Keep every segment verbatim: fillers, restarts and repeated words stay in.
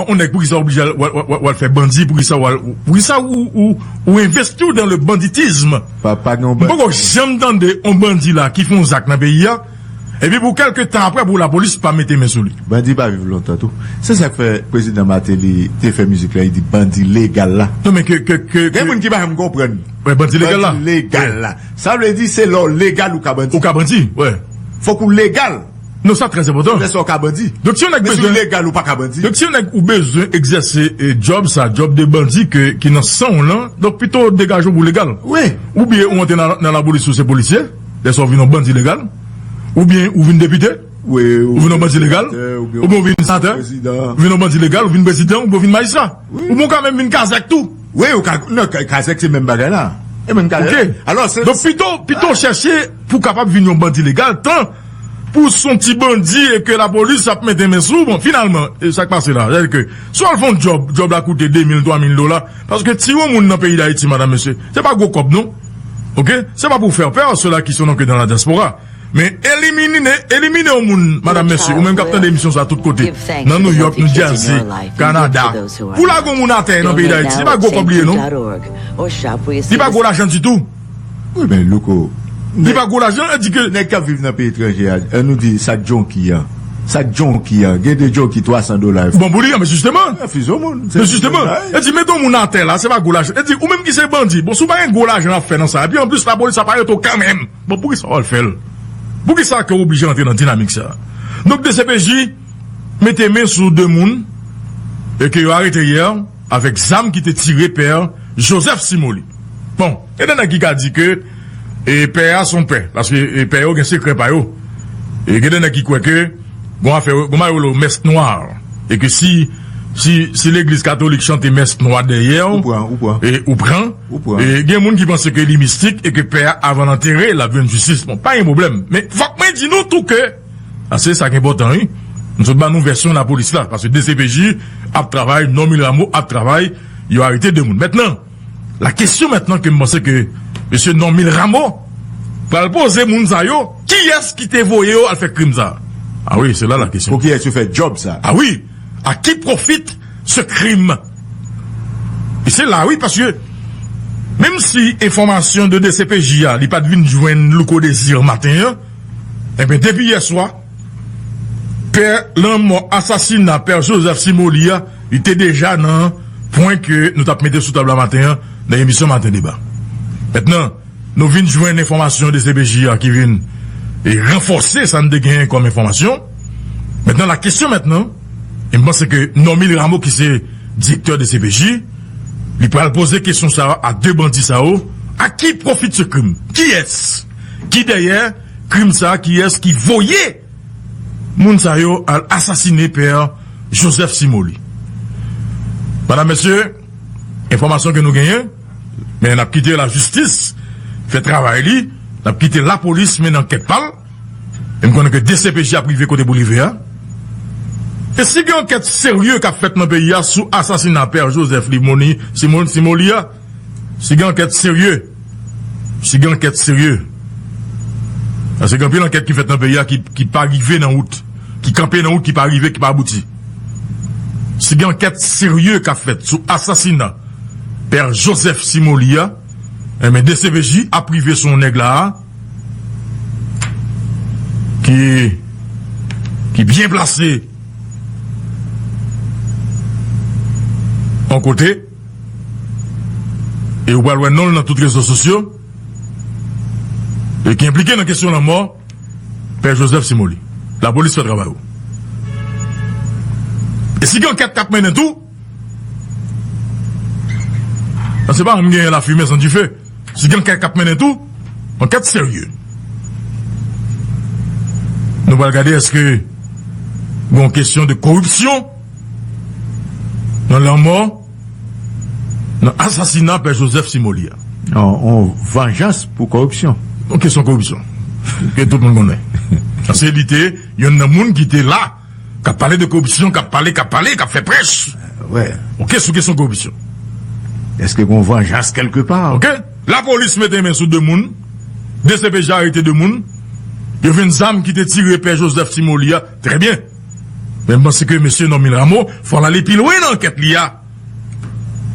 Yon nèg, poukisa w oblije al, w al, w al, w al fè bandi, poukisa w al, poukisa ou, ou, ou envesti w dans le banditisme? Pa, pa gen yon bandi. M poko janm tande yon bandi la ki fè yon zak nan peyi a, epi pou kèlke tan apre pou lapolis pa mete men sou li. Bandi pa viv lontan tou. Se sa k fè prezidan Martelly te fè mizik la, li di bandi legal la. Non, men ke, ke, ke, Gen ke moun ki pa janm konprann. Wè, bandi legal la. Bandi legal la. Sa vle di se lè w legal ou ka bandi. Ou ka bandi, wè. Fòk ou legal. Non, sa trè enpòtan. Lè sa w ka bandi. Donk, si yon nèg Men si w bezwen legal ou pa ka bandi. Donk, si yon nèg ou bezwen egzèse, eh, djòb sa, djòb de bandi ke, ki nan san w lan, donk pito degaje w pou legal. Wi. Oubyen ou antre nan, nan lapolis ou se polisye, lè sa w vin yon bandi legal. Oubyen ou vin depite, Wi, ou vin yon bandi legal. Senatè, oubyen Oubyen ou vin senatè, prezidan. Ou vin yon bandi legal, ou vin prezidan, oubyen ou vin majistra. Wi. Oubyen ou ka menm vin kazèk tou. Wi, ou ka, non, ka-, kazèk se menm bagay la. E menm kazèk. Ok. Alò, se Donk, pito, pito chèche pou kapab vin yon bandi legal, tan pou son ti bandi e ke lapolis ap mete men sou. Bon, finalman, e sa k pase la, sètadi ke si w al fè yon djòb, djòb la koute de mil, twa mil dola, paske tire yon moun nan peyi Dayiti, madam, mesye, se pa gwo kòb, non. Ok? Se pa pou faire peur à ceux-là qui sont donc dans la diaspora. Men elimine, elimine yon moun, madam, mesye, ou menm k ap tande emisyon sa tout kote, nan New York, New Jersey, Canada. Pou lage yon moun atè nan peyi Dayiti, se pa gwo kòb li ye, non. Li pa gwo lajan ditou. Wi, men Louko, Li pa gwo lajan, e di ke nèg k ap viv nan peyi etranje a, e nou di sa k junkie an. Sa k junkie an. Gen de junkie twa san dola. Bon, pou li, men jisteman. Refize yon moun. Men jisteman, e di mete yon moun atè la, se pa gwo lajan. E di, ou menm ki se bandi, bon, si w pa gen gwo lajan ap fè nan sa, epi anplis lapolis ap arete w kanmenm. Bon, poukisa w al fè l? Poukisa ke w oblije rantre nan dinamik sa a? Donk, D C P J mete men sou de moun e ke yo arete yè avèk zam ki te tire pè Joseph Simoli. Bon, gen de nèg ki ka di ke, e, pè a se yon pè, paske, e, pè yo gen sekrè pa yo. E gen de nèg ki kwè ke gon afè, gon bagay yo rele mès nwa. E ke si, si, si legliz katolik chante mès nwa dèyè w, Ou pran, ou pran. e ou pran. Ou pran. E gen moun ki panse ke li mistik e ke pè a, avan l antere, l ap jwenn jistis. Bon, pa gen pwoblèm. Men fòk mwen di nou tou ke, a, se sa ki enpòtan, wi. M sot ba nou vèsyon lapolis la, paske D C P J ap travay, Normil Rameau ap travay, yo arete de moun. Mentnan, la kesyon mentnan ke m panse ke mesye Normil Rameau pral poze moun sa yo, kiyès ki te voye yo al fè krim sa? A wi, se la la kesyon. Pou kiyès yo fè djòb sa? A wi, à qui profite ce crime? E se la, wi, paske menm si enfòmasyon de D C P J a, li pa t vin jwenn Louko Désir maten an, enben, depi yè swa, pè lanmò, asasina pè Joseph Simoli a, li te deja nan pwen ke nou t ap mete sou tab la maten an, nan emisyon Maten Deba. Mentnan, nou vin jwenn enfòmasyon D C P J a ki vin e ranfòse sa n te genyen kòm enfòmasyon. Mentnan, la kesyon mentnan, e m panse ke Normil Rameau ki se direktè D C P J, li pral poze kesyon sa a de bandi sa yo, à qui profite ce crime? Kiyès ki dèyè krim sa a? Kiyès ki voye moun sa yo al asasine pè Joseph Simoli? Madam, mesye, enfòmasyon ke nou genyen, men n ap kite lajistis fè travay li, n ap kite lapolis mennen ankèt pa l. E m konnen ke D C P J ap rive kote pou rive a. E si gen ankèt serye k ap fèt nan peyi a sou asasina pè Joseph Limoni, Simon, Simoli a, si gen ankèt serye, si gen ankèt serye, paske gen anpil ankèt ki fèt nan peyi a ki, ki pa rive nan wout, ki kanpe nan wout, ki pa rive, ki pa abouti. Si gen ankèt serye k ap fèt sou asasina pè Joseph Simoli a, enben, D C P J ap rive sou yon nèg la a ki, ki byen plase yon kote, e ou pral wè non l nan tout rezo sosyo, e ki enplike nan kesyon lanmò pè Joseph Simoli. Lapolis fè travay ou. E si gen ankèt k ap mennen tou, nan se pa m genyen lafimen san dife. Si gen ankèt k ap mennen tou, ankèt serye. Nou pral gade èske gen yon kesyon de koripsyon nan lanmò, nan asasina pè Joseph Simoli a. Yon, yon vanjans pou koripsyon. Yon kesyon koripsyon. Ke tout moun konnen. Paske li te youn nan moun ki te la, k ap pale de koripsyon, k ap pale, k ap pale, k ap fè prèch. Wè. Ok, sou kesyon koripsyon. Èske gen yon vanjans kèlke pa? Ok. Lapolis mete men sou de moun. D C P J arete de moun. Yo jwenn zam ki te tire pè Joseph Simoli a. Trè byen. Men m panse ke mesye Normil Rameau, fò l ale pi lwen nan ankèt li a.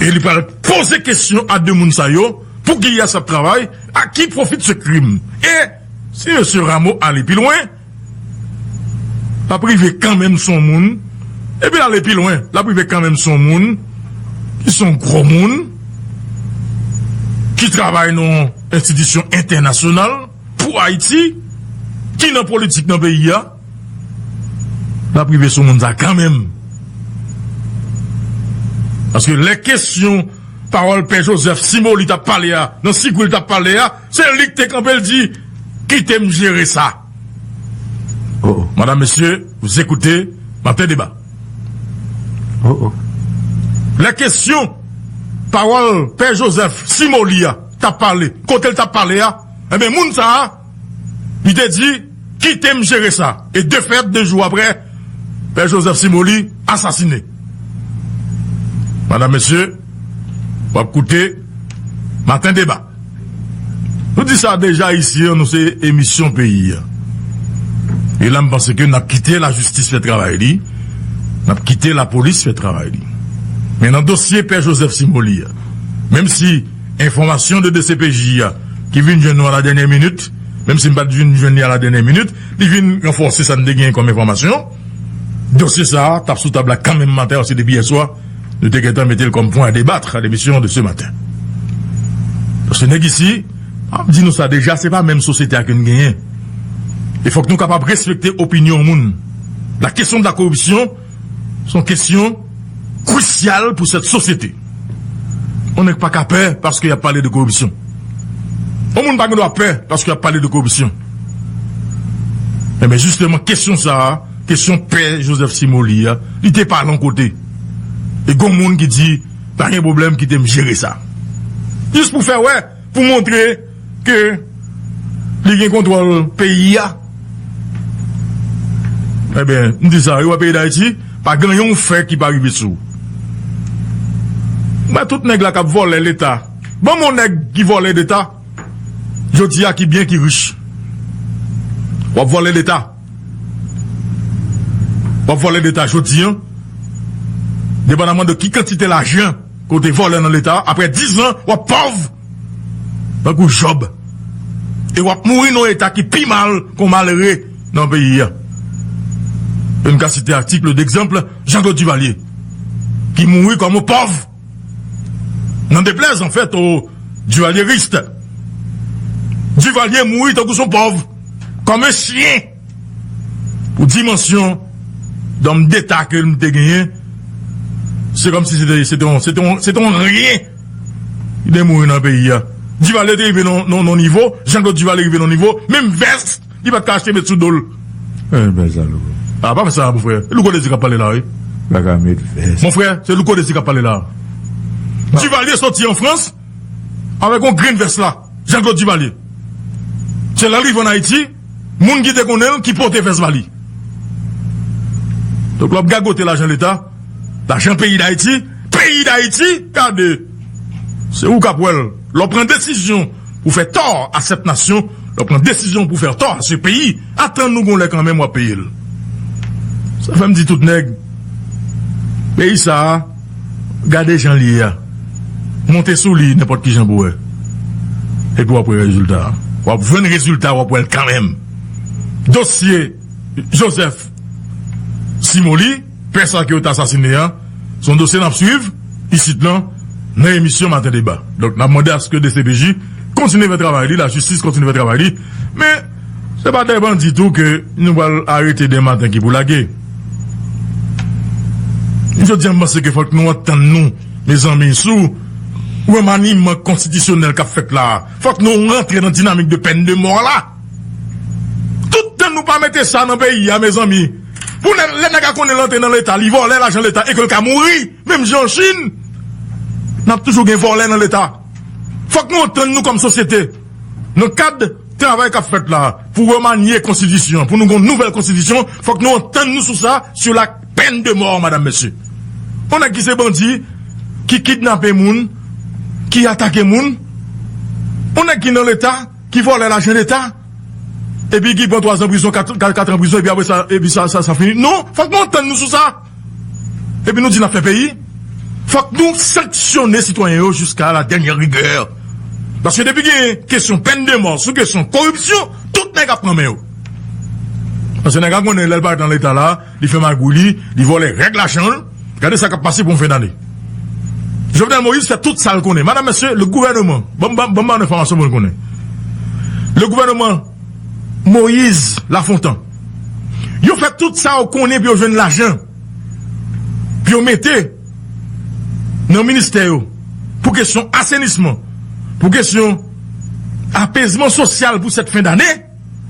E li pral poze kesyon a de moun sa yo, pou ki sa ap travay, à qui profite ce crime. E si mesye Rameau ale pi lwen, l ap rive kanmenm sou yon moun, epi l ale pi lwen, l ap rive kanmenm sou yon moun, ki se yon gwo moun, ki travay nan yon enstitisyon entènasyonal, pou Ayiti, ki nan politik nan peyi a, l ap rive sou moun sa kanmenm. Paske lè kesyon pawòl Pè Joseph Simoli t ap pale a, nan Sigrid t ap pale a, se li ki te kanpe l di, kite m jere sa. Oh, oh. Madame, Messieurs, vous écoutez Matin Débat. Oh, oh. Lè kesyon pawòl Pè Joseph Simoli a t ap pale, kote l t ap pale a, ebyen, moun sa a, li te di, kite m jere sa. E de fèt, de jou apre, Pè Joseph Simoli asasine. Madame, Messieurs, w ap koute Matin Débat. Nou di sa deja isi, nou se emisyon peyi a. E la, m panse ke n ap kite lajistis fè travay li, n ap kite lapolis fè travay li. Men nan dosye Pè Joseph Simoli a, menm si enfòmasyon de D C P J a, ki vin jwenn nou a la dènyè minit, menm si m pa t vin jwenn li a la dènyè minit, li vin ranfòse sa n te genyen kòm enfòmasyon. Dosye sa a t ap sou tab la kanmenm maten, paske depi yè swa, nou te gentan mete l kòm pwen a debat a lemisyon de ce matin. Paske nèg isi, m ap di nou sa deja, se pa menm sosyete a ke n genyen. E fòk nou kapab respekte opinyon moun. La question de la corruption, se yon kesyon krisyal pou sèt sosyete. Yon nèg pa ka pè paske y ap pale de koripsyon. Yon moun pa gen dwa pè paske y ap pale de koripsyon. Enben, jisteman, kesyon sa a, kesyon Pè Joseph Simoli a, li te pale yon kote. E gon moun ki di, pa gen pwoblèm, kite m jere sa. Jis pou fè wè, pou montre ke li gen kontwòl peyi a. Ebyen, m di sa, wi, wè peyi Dayiti, pa gen yon fè ki pa rive sou. Mwen, tout nèg la k ap vòlè Leta. Ban m yon nèg ki vòlè Leta, jodi a ki byen, ki rich. W ap vòlè Leta. W ap vòlè Leta jodi a. Depandaman de ki kantite lajan ke w te vòlè nan Leta, apre diz an, w ap pòv. Tankou Jòb. E w ap mouri nan yon eta ki pi mal ke yon malere nan peyi a. E n ka site a tit de egzanp, Jean-Claude Duvalier, ki mouri kòm yon pòv. N'en déplaise, en fait, aux Duvalieristes. Duvalier mouri tankou se yon pòv, kòm yon chyen. Pou dimansyon dòm deta ke m te genyen, se kòmsi se te, se te yon, se te yon, se te yon ryen ki te mouri nan peyi a. Duvalier te rive nan, nan, nan nivo, Jean-Claude Duvalier rive nan nivo, menm vès, li pa t ka achte met sou do l. Eh, bèl sa, Louko. A, pa fè sa, mon frè. Louko Désir k ap pale la, wi. Pa ka met vès. Mon frè, se Louko Désir k ap pale la. Duvalier soti an Frans avèk yon grenn vès la. Jean-Claude Duvalier. Se lè l rive ann Ayiti, moun ki te konnen l, ki pote vès ba li. Donk, lè w ap gagote lajan Leta, lajan peyi Dayiti, peyi Dayiti, gade, se ou k ap wè l. Lè w pran desizyon pou fè tò a sèt nasyon, lè w pran desizyon pou fè tò a se peyi, atann nou gon lè kanmenm w ap peye l. Sa fè m di tout nèg, peyi sa a, gade jan l ye a. Monte sou li nenpòt ki jan pou wè. Epi w ap wè rezilta a. W ap jwenn rezilta, w ap wè l kanmenm. Dosye Joseph Simoli, pè sa ke yo t asasine a, se yon dosye n ap swiv isit lan, nan emisyon Maten Deba. Donk, n ap mande aske D C P J kontinye fè travay li, lajistis kontinye fè travay li. Men, se pa de bandi tou ke nou pral arete demen maten ki pou lage. Jodi a, m panse ke fòk nou antann nou, mezanmi, sou remaniman konstitisyonèl k ap fèt la a. Fòk nou rantre nan dinamik de pèn de mò la. Tout tan nou pa mete sa nan peyi a, mezanmi, pou lè, lè nèg la konnen l antre nan Leta, li vòlè lajan Leta e ke l ka mouri, menm jan an Chin, n ap toujou gen vòlè nan Leta. Fòk nou antann nou kòm sosyete. Nan kad travay k ap fèt la, pou remanye konstitisyon an, pou nou gen yon nouvèl konstitisyon, fòk nou antann nou sou sa, sur la peine de mort, madam, mesye. Yon nèg ki se bandi, ki kidnape moun, ki atake moun, yon nèg ki nan Leta, ki vòlè lajan Leta, epi ki pran twa zan prizon, kat, kat, kat an prizon, epi apre sa, epi sa, sa, sa fini. Non, fòk nou antann nou sou sa. Epi nou di n ap fè peyi. Fòk nou sanksyone sitwayen yo jiska la dènyè rigè. Paske depi gen kesyon pèn de mò, sou kesyon koripsyon, tout nèg ap pran men yo. Paske nèg la konnen lè l parèt nan leta la, li fè magouy li, li vòlè règ lajan l. Gade sa k ap pase pou yon fen dane. Jovenel Moïse fè tout sa l konnen. Madam, mesye, le gouvènman, ban m, ban m, ban m ba nou enfòmasyon pou nou konnen. Le gouvènman Moïse Lafontant, yo fè tout sa yo konnen pou yo jwenn lajan, pou yo mete nan ministè yo, pou kesyon asenisman, pou kesyon apezman sosyal pou sèt fen dane.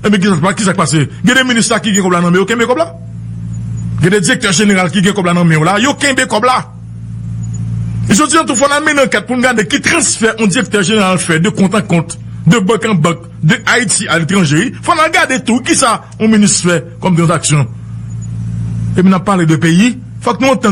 Ebyen, kisa, kisa k pase? Gen de minis la ki gen kòb la nan men yo, kenbe kòb la. Gen de direktè jeneral ki gen kòb la nan men yo la, yo kenbe kòb la. Jodi an tou, fò n al mennen ankèt pou n gade ki transfè yon direktè jeneral fè de kont an kont, de bank an bank, de Ayiti aletranje. Fò n al gade tou kisa yon minis fè kòm tranzaksyon. Epi n ap pale de peyi, fòk nou antann.